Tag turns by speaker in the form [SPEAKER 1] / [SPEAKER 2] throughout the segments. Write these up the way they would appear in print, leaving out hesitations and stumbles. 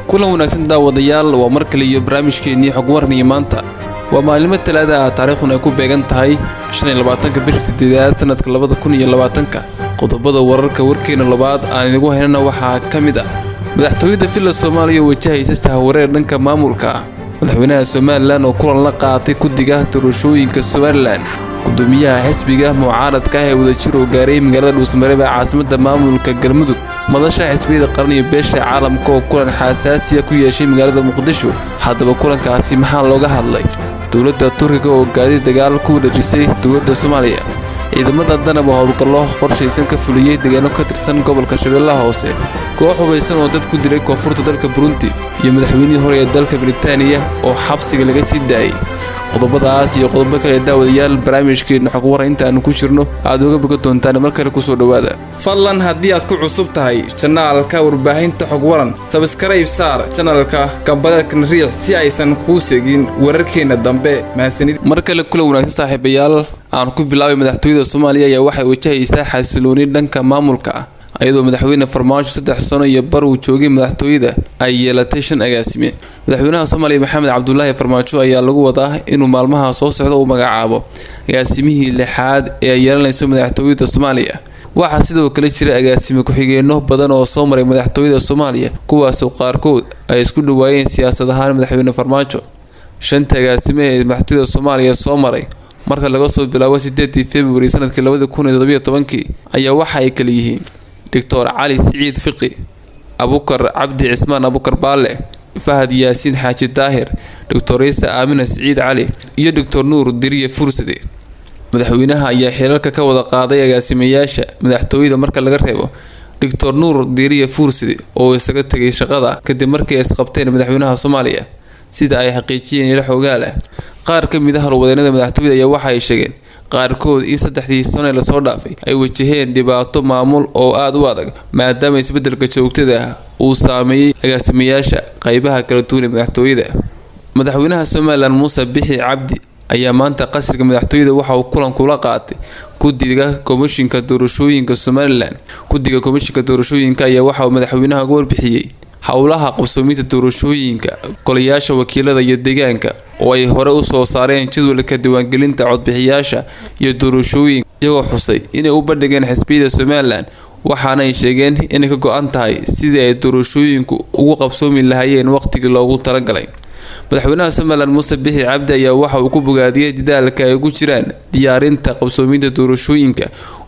[SPEAKER 1] Kulan wanaagsan daawadayaal, waa mar kale iyo barnaamijkeennii xog warniyo. Maanta waa maalimo Talaada ah, taariikhduna ay ku beegan tahay 25-ka bisha sideedaad sanadka 2020-ka. Qodobada wararka warkeena labaad aan inagu haynana waxaa ka mid ah madaxtooyada Villa Soomaaliya wajahaysa jahwareer dhanka maamulka ah, madaxweynaha Somaliland oo kulan la qaatay guddiga doorashooyinka Somaliland, gudoomiyaha xisbiga mucaaradka ah ee Wadajir oo gaaray magaalada Dhuusamareeb ee caasimada maamulka Galmudug, madasha xisbiyada qaran iyo beesha caalamka oo kulan xasaasiya ku yeeshay magaalada Muqdisho. Haddaba kulankaasi maxaa looga hadlay? Dowladda Turkiga oo gaadiid dagaal ku dhajisay dowladda Soomaaliya, ciidamada Danab oo howlgallo qorshaysan ka fuliyey deegaano ka tirsan gobolka Shabeellaha Hoose, koox hubaysan oo dad ku dilay koonfurta dalka Burundi, iyo madaxweynihii hore ee dalka Britaniya oo xabsiga laga sii daayay. Qodobadaas iyo qodobo kale, daawadayaal, barnaamijkeena xog waran inta aanu ku jirno aad uga bogan doontaan. Mar kale kusoo dhawaada. Fadlan haddii aad ku cusub tahay channelka warbaahinta Xog Waran, subscribe saar channelka, gambaleelkan riix si aysan kuu segin wararkeena dambe. Mahadsanid. Mar kale kula wanaagsan saaxiibayaal. Aan ku bilaabay, madaxtooyada Soomaaliya ayaa waxay wajahaysaa xasilooni dhanka maamulka ah, iyadoo madaxweyne Farmaajo 3 sano iyo bar uu joogay madaxtooyada ay yeelatay shan agaasime. Madaxweynaha Soomaaliya Maxamed Cabdulaahi Farmaajo ayaa lagu wadaa inuu maalmaha soo socda uu magacaabo agaasimihii lixaad ee ay yeelanayso madaxtooyada Soomaaliya. Waxaa sidoo kale jira agaasime ku-xigeenno badan oo soo maray madaxtooyada Soomaaliya, kuwaasoo qaarkood ay isku dhawaayeen siyaasad ahaan madaxweyne Farmaajo. Shanta agaasime ee madaxtooyada Soomaaliya soo maray marka laga soo bilaabo 8-dii Februari sanadkii 2017-kii ayaa waxa ay kala yihiin Doctor Cali Siciid Fiqi, Abukar Cabdi Cismaan Abukar Baale, Fahad Yaasiin Xaaji Daahir, Doctor Ciise Aamina Siciid Cali iyo Doctor Nuur Diriye Fursade. Madaxweynaha ayaa xilalka ka wada qaaday agaasimayaasha madaxtooyada marka laga reebo Doctor Nuur Diriye Fursade oo isaga tegay shaqada kadib markii ay isqabteen madaxweynaha Soomaaliya, sida ay xaqiijiyeen ilo xogaal ah. Qaar ka mid ah howlwadeenada madaxtooyada ayaa waxa ay sheegeen qaarkood in 3-dii sano ee lasoo dhaafay ay wajaheen dhibaato maamul oo aada u adag, maadaama isbedelka joogtada ah uu saameeyey agaasimayaasha qeybaha kala duwan ee madaxtooyada. Madaxweynaha Somaliland Muuse Bixi Cabdi ayaa maanta qasriga madaxtooyada waxa uu kulan kula qaatay guddiga komishinka doorashooyinka Somaliland. Guddiga komishinka doorashooyinka ayaa waxa uu madaxweynaha uga warbixiyey howlaha qabsoominta doorashooyinka golayaasha wakiilada iyo deegaanka oo ay hore usoo saareen jadwalka diiwaangelinta codbixiyaasha iyo doorashooyinka, iyagoo xusay inay u bandhigeen xisbiyada Somaliland, waxaana ay sheegeen inay ka go-an tahay sidii ay doorashooyinku ugu qabsoomi lahaayeen waqtigii loogu talagalay. Madaxweynaha Somaliland Muuse Bixi Cabdi ayaa waxa uu ku bogaadiyey dadaalka ay ugu jiraan diyaarinta qabsoominta doorashooyinka,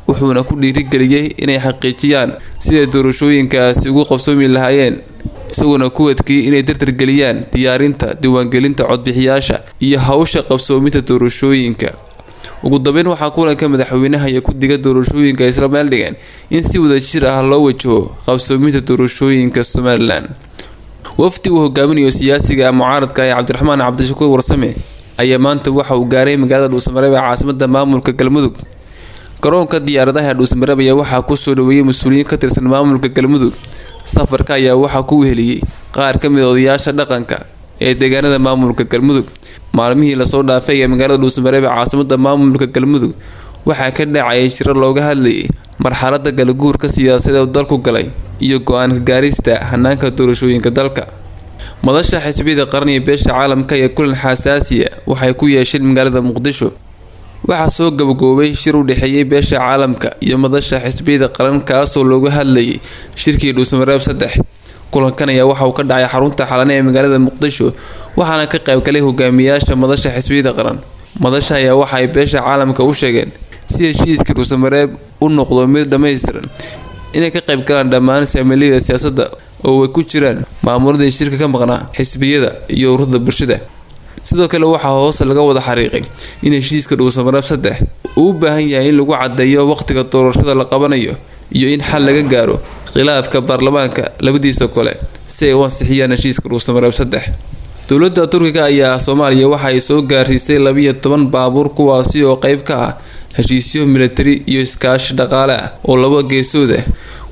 [SPEAKER 1] wuxuuna ku dhiirigeliyey inay xaqiijiyaan siday doorashooyinkaasi ugu qabsoomi lahaayeen, isaguna ku adkeeyey inay dardargeliyaan diyaarinta diiwaangelinta codbixiyaasha iyo hawsha qabsoominta doorashooyinka. Ugu dambeyn, waxaa kulanka madaxweynaha iyo guddiga doorashooyinka isla meel dhigeen in si wadajir ah loo wajaho qabsoominta doorashooyinka Somaliland. Wafdi uu hogaaminayo siyaasiga mucaaradka ee Cabdiraxmaan Cabdishakuur Warsame ayaa maanta waxa uu gaaray magaalada Dhuusamareeb ee caasimada maamulka Galmudug. Garoonka diyaaradaha Dhuusamareeb ayaa waxaa kusoo dhaweeyay mas-uuliyiin ka tirsan maamulka Galmudug. Safarka ayaa waxaa ku weheliyey qaar ka mid a odayaasha dhaqanka ee deegaanada maamulka Galmudug. Maalmihii lasoo dhaafay ee magaalada Dhuusamareeb ee caasimada maamulka Galmudug waxaa ka dhacayay shiro looga hadlayay marxalada kalaguurka siyaasadeed oo dalku galay iyo go-aan ka gaarista hanaanka doorashooyinka dalka. Madasha xisbiyada qaran iyo beesha caalamka ee kulan xasaasiya waxay ku yeesheen magaalada Muqdisho. Waxaa soo gabagaboobay shir u dhexeeyay beesha caalamka iyo madasha xisbiyada qaran, kaasoo looga hadlayay shirkii Dhuusamareeb 3. Kulankan ayaa waxa uu ka dhacay xarunta Xalane ee magaalada Muqdisho, waxaana ka qaybgalay hogaamiyaasha madasha xisbiyada qaran. Madasha ayaa waxa ay beesha caalamka u sheegeen si heshiiskii Dhuusamareeb u noqdo mid dhammaystiran inay ka qayb galaan dhammaan saamileyda siyaasadda oo ay ku jiraan maamuladii shirka ka maqnaa, xisbiyada iyo ururada bulshada. Sidoo kale waxaa hoos laga wada xariiqay in heshiiska Dhuusamareeb 3 uu u baahan yahay in lagu caddeeyo waqtiga doorashada la qabanayo iyo in xal laga gaaro khilaafka baarlamaanka labadiisa kole si ay u ansixiyaan heshiiska Dhuusamareeb 3. Dowladda Turkiga ayaa Soomaaliya waxa ay soo gaarsiisay 12 baabuur, kuwaasi oo qeyb ka ah heshiisyo militari iyo iskaashi dhaqaale ah oo laba geesood ah.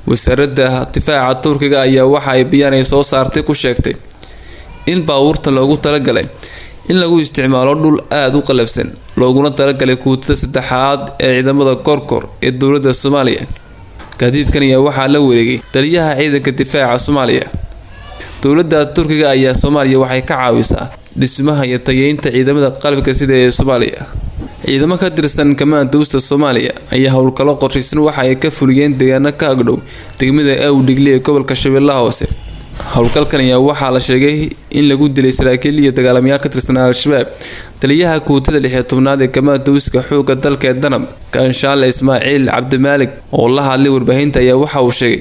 [SPEAKER 1] Wasaaradda difaaca Turkiga ayaa waxa ay bayaan ay soo saartay ku sheegtay in baabuurtan loogu talagalay in lagu isticmaalo dhul aada u qalafsan, looguna talagalay guutada saddexaad ee ciidamada Gorgor ee dowladda Soomaaliya. Gaadiidkan ayaa waxaa la wareegay taliyaha ciidanka difaaca Soomaaliya. Dowladda Turkiga ayaa Soomaaliya waxay ka caawisaa dhismaha iyo tayeynta ciidamada qalabka sida ee Soomaaliya. Ciidamo ka tirsan Kamaandowsta Soomaaliya ayaa howlgallo qorshaysan waxa ay ka fuliyeen deegaano ka agdhow degmada Awdheegle ee gobolka Shabeellaha Hoose. Howlgalkan ayaa waxaa la sheegay in lagu dilay saraakiil iyo dagaalamayaal ka tirsan Al-Shabaab. Taliyaha guutada 16aad ee Kamaandowska xoogga dalka ee Danab, Kaanshaale Ismaaciil Cabdimaalig, oo la hadlay warbaahinta ayaa waxa uu sheegay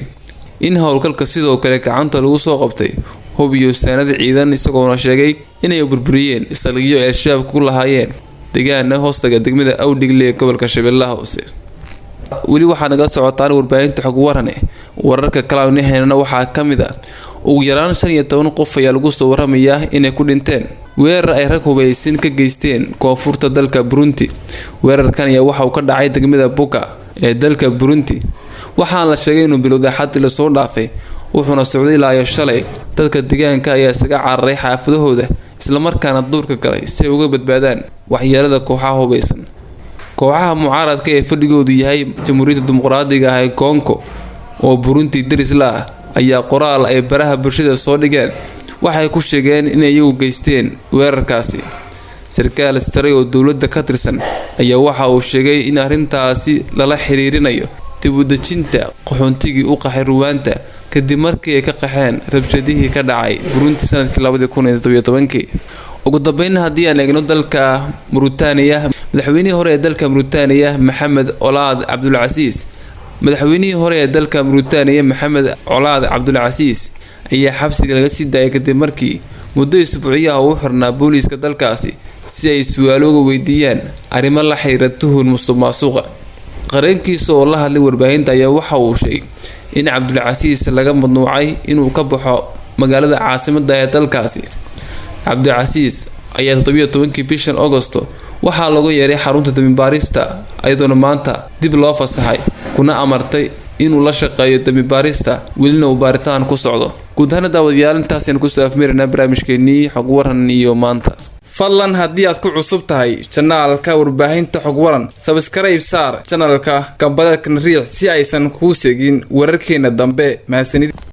[SPEAKER 1] in howlgalka sidoo kale gacanta lagu soo qabtay hub iyo saanad ciidan, isagoona sheegay inay burburiyeen saldhigyo ay Al-Shabaab ku lahaayeen deegaana hoostaga degmada Awdheegle ee gobolka Shabeellaha Hoose. Weli waxaa nagala socotaan warbaahinta xog warane. Wararka kale aan waxaa ka mid ah ugu yaraan 15 qof ayaa lagu soo waramayaa inay ku dhinteen weerar ay rag hubaysan ka geysteen koonfurta dalka Burundi. Weerarkan ayaa waxa uu ka dhacay degmada Buka ee dalka Burundi, waxaana la sheegay inuu bilowday xadii lasoo dhaafay, wuxuuna socday ilaa iyo shalay. Dadka deegaanka ayaa isaga cararay xaafadahooda islamarkaana duurka galay si ay uga badbaadaan waxyeelada kooxaha hubaysan. Kooxaha mucaaradka ee fadhigoodu yahay Jamhuuriyadda Dimuqraadiga ah ee Kongo oo Burundi deris la ah ayaa qoraal ay baraha bulshada soo dhigeen waxay ku sheegeen inay iyagu geysteen weerarkaasi. Sarkaal sare oo dowladda ka tirsan ayaa waxa uu sheegay in arrintaasi lala xiriirinayo dib u dejinta qaxoontigii u qaxay Ruwaanda kadib markii ay ka qaxeen rabshadihii ka dhacay Burundi sanadkii 2017. Ugu dambeyn, haddii aan eegno dalka Mauritania, madaxweynihii hore ee dalka Mauritania Maxamed Olaad Cabdulcasiis madaxweynihii hore ee dalka Mauritania Maxamed Colaad Cabdulcasiis ayaa xabsiga laga sii daayay kadib markii muddo isbuucyaha uu xirnaa booliiska dalkaasi si ay su'aalo uga weydiiyaan arrimo la xiriira tuhun musuqmaasuqa. Qareenkiisa oo la hadlay warbaahinta ayaa waxa uu sheegay in Cabdulcasiis laga mamnuucay inuu ka baxo magaalada caasimadda ee dalkaasi. Cabdulcasiis ayaa 17kii bishan Agosto waxaa looga yeeray xarunta dambi-baarista, iyadoona maanta dib loo fasaxay kuna amartay inuu la shaqeeyo dambi-baarista, welina uu baaritaan ku socdo. Guud ahaan daawadayaal, intaasaynu kusoo afmeeraynaa barnaamijkeenii xog waran iyo maanta. Fadlan haddii aad ku cusub tahay janaalka warbaahinta xog waran, subscribe saar janalka, gambaleelkan riix si aysan kuu seegin wararkeena dambe. Mahadsanid.